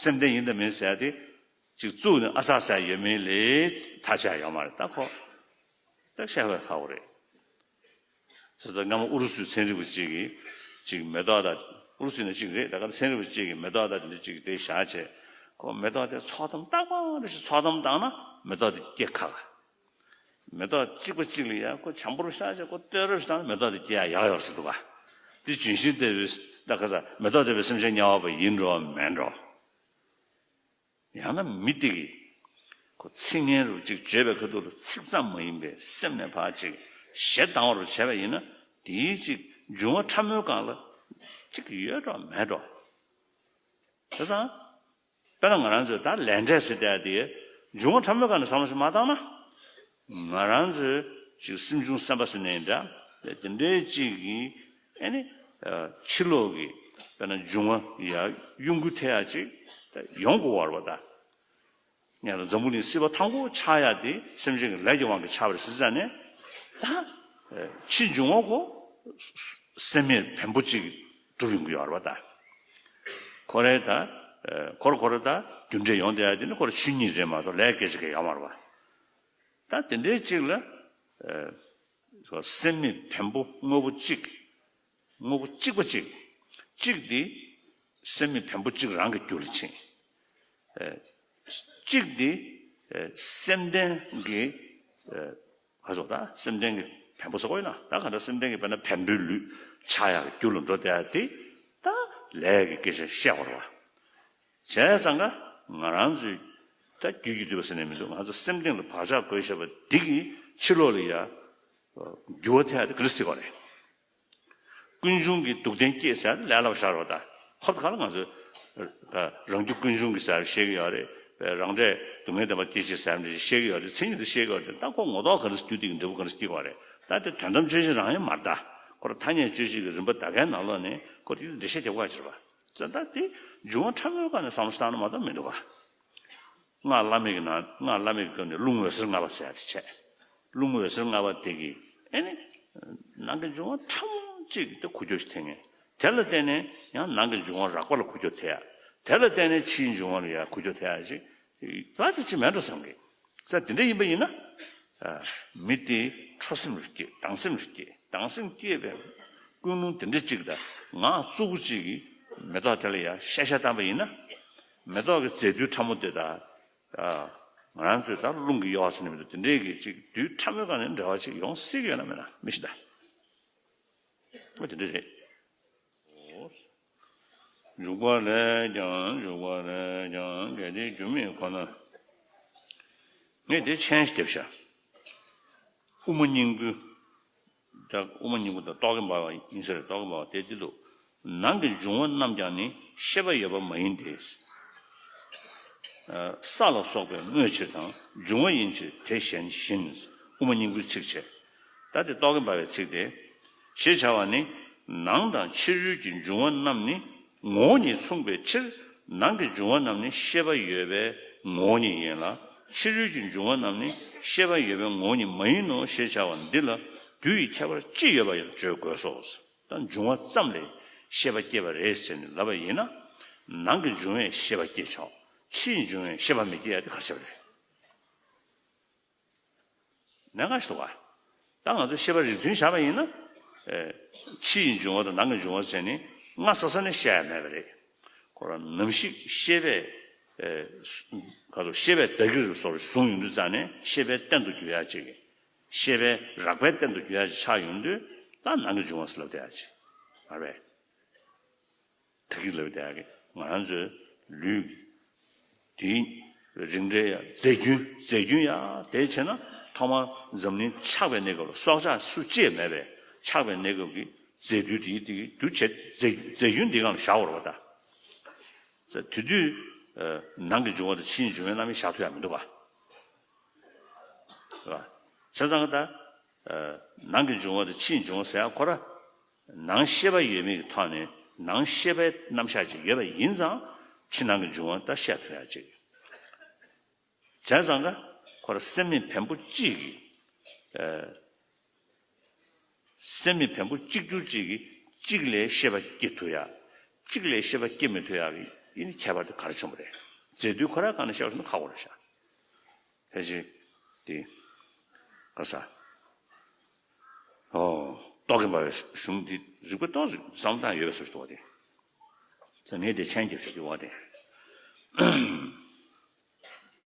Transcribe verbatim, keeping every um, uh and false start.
སེམས་ལྡན་ཡིན་དང་མིན་ཟེར་ཡ་དེ་ཅིག་བཙུགས་ནས་ཨ་ཚ་ཟེར་ཡ་ཡོད་མེད་ལས་ཐག་ཆོད་ཡོད་མ་རེད། ད་ཁོ་ད་བཤད་པ་ཁག་པོ་རེད། ད་སྔ་མོ་ཨུ་རུ་སུའི་ཚན་རིག་པ་གཅིག་གིས་ཅིག་མེ་ཏོག་དང་། ཨུ་རུ་སུ་ནས་གཅིག་རེད། ད་ག་ཚན་རིག་པ་གཅིག་གིས་མེ་ཏོག་དང་དེ་འདྲ་གཅིག་དེ་བཞག་བྱས། ཁོ་མེ་ཏོག་དེ་ཚོགས་གཏམ་རྟག་པར་རེ་ཞིག་ཚོགས་གཏམ་བཏང་ན་མེ་ཏོག་དེ་སྐྱེ་ཁག་མེ་ཏོག་གཅིག་པ་གཅིག་ལ་ཡ་ཁོ་བྱམས་པོར་བཞག་བྱས་ཁོ་བསྟོད་རབས་ཤིག་བཏང་ན་མེ་ཏོག་དེ་སྐྱེ་ཡག་ཡག་ཡོད་ཟེར་འདུག་ག་དེ་ལྗོན་ཤིང་ལྟ་བུའི་ད་ག་ས་མེ་ཏོག་ལྟ་བུའི་སེམས་ཅན་དམྱལ་བ་པ་ཡིན་འགྲོ་མེད་འགྲོ། ཡང་ན་མི་དེ་གིས་ཁོ་ཚིག་ངན་རུ་གཅིག་བརྗོད་པའི་ཁ་ཐུག་ལ་ཚིག་ཙམ་མ་ཡིན་པའི་སེམས་ནས་ཕར་གཅིག་ཞེ་སྡང་བར་བྱས་པ་ཡིན་ན། དེའི་གཅིག་འབྱུང་བ་ཕྲ་མོའི་སྒང་ལ་གཅིག་ཡོད་འགྲོ་མེད་འགྲོ། བྱས་ཙང་། དཔེར་ན་ང་རང་ཚོས་ད་ལས་འབྲས་ཟེར་བསྡད་དེ་འབྱུང་བ་ཕྲ་མོའི་སྒང་ནས་བསམ་བློ་ཞིག་མ་བཏང་ན། ང་རང་ཚོའི་ཅིག་སེམས་བྱུང་བསམ་པ་ཟེར་ནའི་འདྲ། དེ་འདྲའི་ཅིག་གིས་ཨེ་ནི་ཕྱི་ལོགས་ཀྱི་དཔེར་ན་འབྱུང་བ་ཡ་གཡོ་འགུལ་ཐེབས་ཡ་ཅིག་ཡོང་དགོས་པ་རེད་པ་ད། ངས་ལ་འཛམ་བུ་གླིང་སྲིད་པ་མཐའ་འཁོར་ཆགས་ཡ་དེ་སེམས་ཅན་གྱི་ལས་ཀྱི་དབང་གིས་ཆགས་པ་རེད་ཟེར་ཙང་ནས། ད་ཕྱིའི་འབྱུང་བ་ཁོ་སེམས་མེད་བེམ་པོ་གཅིག་གིས་གྲུབ་ཡོང་གི་ཡོད་རེད་པ་ད། ཁོ་རའི་ད་ཁོ་ར་ཁོ་ར་ད་རྒྱུ་འབྲས་ཡོང་བསྡད་ཡ་དེ་ནི་ཁོ་ར་ཆོས་ཉིད་རེད་མ་གཏོགས་ལས་སྐད་ཆ་གང་ཡང་ཡོད་མ་རེད་པ། ད་དེ་འདྲའི་གཅིག་ལ་སེམས་མེད་བེམ་པོ་དངོས་པོ་གཅིག་དངོས་པོ་གཅིག་པ་གཅིག་གཅིག་དེ་སེམས་མེད་བེམ་པོ་གཅིག་རང་གི་རྒྱུད་ལ་ཕྱིན། གཅིག་དེ་སེམས་ལྡན་གྱི་ཁ་སོགས་ད་སེམས་ལྡན་གྱི་བེམ་པོ་ཟེར་གོ་ཡིན་ན། ད་ག་འདྲ་སེམས་ལྡན་གྱི་དཔེར་ན་བེམ་པོའི་ལུས་ཆགས་ཡག་གི་རྒྱུ་ལ་འགྲོ་བསྡད་ཡ་དེ་ད་ལས་ཀྱི་སྐད་ཆ་བཤད་དགོས་རེད་པ། བྱས་ཙང་ཀ་ང་རང་ཚོའི་ད་རྒྱུད་ཀྱི་འདུས་པ་ཟེར་ནས་མི་འདུག་ང་ཚོ་སེམས་གཏིང་ལ་བག་ཆགས་བསྐུལ་བཞག་པ་འདི་གིས་ཕྱི་ལོགས་ལ་ཡ་འགྱུར་བ་ཐེབས་ཡ་དེ་ག་རེ་ཟེར་དགོས་རེད། ཀུན་འབྱུང་གི་སྡུག་བདེན་སྐྱེས་ཟེར་ལས་སླ་པོ་ཤར་བ་དང་། ཧོབ་ཁ་ལ་ང་ཚོས་རང་རྒྱུ་ཀུན་འབྱུང་གི་ཟེར་བཤད་ཀྱི་ཡོད་རེད། རང་འབྲས་སྡུག་བསྔལ་བདེན་པ་སྐྱེ་མཆེད་ཟེར་འདྲ་བཤད་ཀྱི་ཡོད་རེད། མཚན་ཉིད་དུ་བཤད་ཀྱི་ཡོད་རེད། ད་ཁོ་ངོ་ཐོག་ག་རེ་རྒྱུ་དེ་གི་འབྲས་བུ་ག་རེ་སྐྱེ་དགོས་རེད། ད་དེ་དོན་དམ་དཔྱོད་ཤེས་རང་ཡང་མ་རེད་ད། ཁོ་ར་ཐ་སྙད་དཔྱོད་བྱེད་ཀྱི་རིམ་པ་ད་གའི་ནང་ལོགས་ནས་ཁོ་དེ་འགྲེལ་བཤད་རྒྱབ་དགོས་ཀྱི་རེད་པ། ད་ད་དེ་འབྱུང་བ་ཕྲ་མོའི་སྒང་ནས་བསམ་བློ་བཏང་ན་མ་གཏོགས་མི་འདུག་ག་སྔགས་བླ་མེད་ཀྱི་ནང་སྔགས་བླ་མེད་ཀྱི་སྐབས་ནས་རླུང་འོད་ཟེར་ལྔ་པ་ཟེར་ཡ་དེ་བྱས། རླུང་འོད་ཟེར་ལྔ་པ་དེ་གིས་ཨེ་ནི། ནང་གི་འབྱུང་བ་ཕྲ་མོ་གཅིག་གིས་དེ་འགུལ་སྐྱོད་ཅིག་ཐེབས་ངེས། དེ་ལ་བརྟེན་ནས་ཡང་ནང་གི་འབྱུང་བ་རགས་པ་ལ་འགུལ་སྐྱོད་ཐེབས་ཡ། དེ་ལ་བརྟེན་ནས་ཕྱིའི་འབྱུང་བ་ལ་ཡང་འགུལ་སྐྱོད་ཐེབས་ཡ་ཞིག་ལ་ཅིག་ཅིག་མེད་འགྲོ་བསམ་གི། ས་དེ་འདྲ་ཡིན་པ་ཡིན་ན། མི་དེ་ཁྲོ་སེམས་རུ་སྐྱེས། སྡང་སེམས་རུ་སྐྱེས། སྡང་སེམས་སྐྱེས་པའི་ཀུན་སློང་དེ་འདྲ་གཅིག་དང་ངག་རྩུབ་པོ་གཅིག་གིས་མེ་ཏོག་དེ་ལ་ཡང་ཤ་ཤ་བཏང་པ་ཡིན་ན། མེ་ཏོག་གི་རྫས་རྡུལ་ཕྲ་མོ་དེ་དང་། ང་རང་ཚོས་ད་རླུང་གི་གཡོ་བ་ཟེར་ནས་མི་འདུག་དེ་འདྲའི་གི་གཅིག་རྡུལ་ཕྲ་མོའི་སྒང་ནས་འབྲེལ་བ་གཅིག་ཡོང་སྲིད་ཀྱི་ཡོད་ན་མེད་ན་མི་ཤེས་ད། ཨོ་དེ་འདྲ་རེད། འཇུག་པ་ལས་ཀྱང་འཇུག་པ་ལས་ཀྱང་གལ་ཏེ་རྒྱུ་མེད་ཁོ་ན། ངས་དེ་མཆན་ཞིག་བརྒྱབ་ཤག་དབུ་མ་སྙིང་པོའི། ད་དབུ་མ་སྙིང་པོ་དང་ཏོག་གི་འབར་བ་ཡིན་ས་རེད། ཏོག་གི་འབར་བ་དེ་འདི་འདུག་ནང་གི་འབྱུང་བ་རྣམས་ཀྱང་ནི་ཤེས་པ་ཡོད་པ་མ་ཡིན་ཏེ། ས་ལ་སོགས་པའི་དངོས་ཕྱིར་དང་འབྱུང་བ་ཡིན་ཕྱིར་དེ་གཞན་བཞིན། དབུ་མ་སྙིང་པོའི་ཚིགས་བཅད། ད་དེ་ཏོག་གི་འབར་བའི་ཚིག་སྟེ། ཞེས་བྱ་བ་ནི། ནང་དང་ཕྱི་རོལ་གྱི་འབྱུང་བ་རྣམས་ནི་ངོ་བོ་ཉིད་མཚུངས་པའི་ཕྱིར། ནང་གི་འབྱུང་བ་རྣམས་ནི་ཤེས་པ་ཡོད་པའི་ངོ་བོ་ཉིད་ཡིན་ལ། ཕྱི་རོལ་གྱི་འབྱུང་བ་རྣམས་ནི་ཤེས་པ་ཡོད་པའི་ངོ་བོ་ཉིད་མ་ཡིན་ནོ་ཞེས་བྱ་བ་འདི་ལ་དུས་ཀྱི་ཁྱད་པར་ཅི་ཡོད་པ་ཡང་བརྗོད་དགོས་སོ། ད་འབྱུང་བ་ཙམ་ལས་ཤེས་པ་སྐྱེས་པ་རེད་ཟེར་ནས་ལབ་པ་ཡིན་ན། ནང་གི་འབྱུང་བས་ཤེས་པ་སྐྱེ་ཆོག་ཕྱིའི་འབྱུང་བས་ཤེས་པ་མི་སྐྱེ་ཡ་དེ་ག་རེ་བྱས་པ་རེད། གནད་འགག་ཞིག་འདུག་ག་ད་ང་ཚོས་ཤེས་པ་རིགས་མཐུན་བཞག་པ་ཡིན་ན། ཨེ། ཕྱིའི་འབྱུང་བ་དང་ནང་གི་འབྱུང་བ་བྱས་ནས་སྔ་ས་ས་ནས་བཤད་ཡ་མེད་པ་རེད། ཁོ་རང་ནམ་ཞིག་ཤེས་པས། ཨེ། ག་ཚོད་ཤེས་པས་བདག་གིར་སོགས་བཟུང་ཡོང་དུས་ཙང་ནས་ཤེས་པའི་རྟེན་དུ་གྱུར་ཡ་ཅིག་ཤེས་པའི་རགས་པའི་རྟེན་དུ་གྱུར་ཡ་ཅིག་ཆགས་ཡོང་དུས་ད་ནང་གི་འབྱུང་བ་ཟེར་ལབ་བསྡད་ཡ་ཅིག་མ་རེད། ད་གིན་ལབ་བསྡད་ཡ་གི་ང་རང་ཚོའི་ལུས་ཀྱི་དེའི་རིགས་འགྲེ་ཡ་རྫས་རྒྱུན་རྫས་རྒྱུན་ཡ་དེ་བྱས་ན་ཐོག་མར་འཛམ་གླིང་ཆགས་པའི་གནས་སྐབས་ལ་སྲོག་ཆགས་སུ་སྐྱེས་མེད་པས་ཆགས་པའི་གནས་སྐབས་ཀྱི་རྫས་རྡུལ་དེའི་དེ་གི་རྡུལ་བྱེད་རྫས་རྫས་རྒྱུན་འདི་སྒང་ལ་བཞག་པ་རེད་པ་ད། དེ་དུས་ནང་གི་འབྱུང་བ་དང་ཕྱིའི་འབྱུང་བའི་རྣམ་དབྱེ་བཞག་ཐུབ་ཡ་མི་འདུག་ག་རེད་པ། བྱས་ཙང་ད་ནང་གི་འབྱུང་བ་དང་ཕྱིའི་འབྱུང་བ་ཟེར་ཡ་ཁོ་ར། ནང་ཤེས་པ་ཡོད་མེད་ཀྱི་ཐོག་ནས་ནང་ཤེས་པའི་རྣམ་གཞག་ཅིག་ཡོད་པ་ཡིན་ཙང་ཕྱི་ནང་གི་འབྱུང་བ་ད་བཤད་ཐུབ་ཡ་ཅིག་བྱས་ཙང་ཀ་ཁོ་ར་སེམས་མེད་བེམ་པོ་གཅིག་གིས། ཨ། སེམས་མེད་བེམ་པོ་གཅིག་གྱུར་གཅིག་གིས་གཅིག་ལས་ཤེས་པ་སྐྱེ་ཐུབ་ཡ། གཅིག་ལས་ཤེས་པ་སྐྱེ་མི་ཐུབ་ཡ་གི་ དེ་ནི་ཁྱད་པར་དེ་ག་རེ་བྱུང་བ་རེད། རྫས་འདུས་ཁོ་རའི་སྒང་ནས་བཤད་པ་ན་ཁག་པོ་རེད་ཤག་ཕལ་ཆེར་དེ་ག་ས། ཨོ། རྟོག་གེ་འབར་བའི་གཞུང་འདི་རིགས་པ་ཏོག་ཙམ་བསམ་བློ་བཏང་ཡོད་པའི་བཟོ་ཞིག་འདུག་བ་དེ། ཙང་ངས་དེ་མཆན་རྒྱབ་ཤོག་དེ་བ་དེ།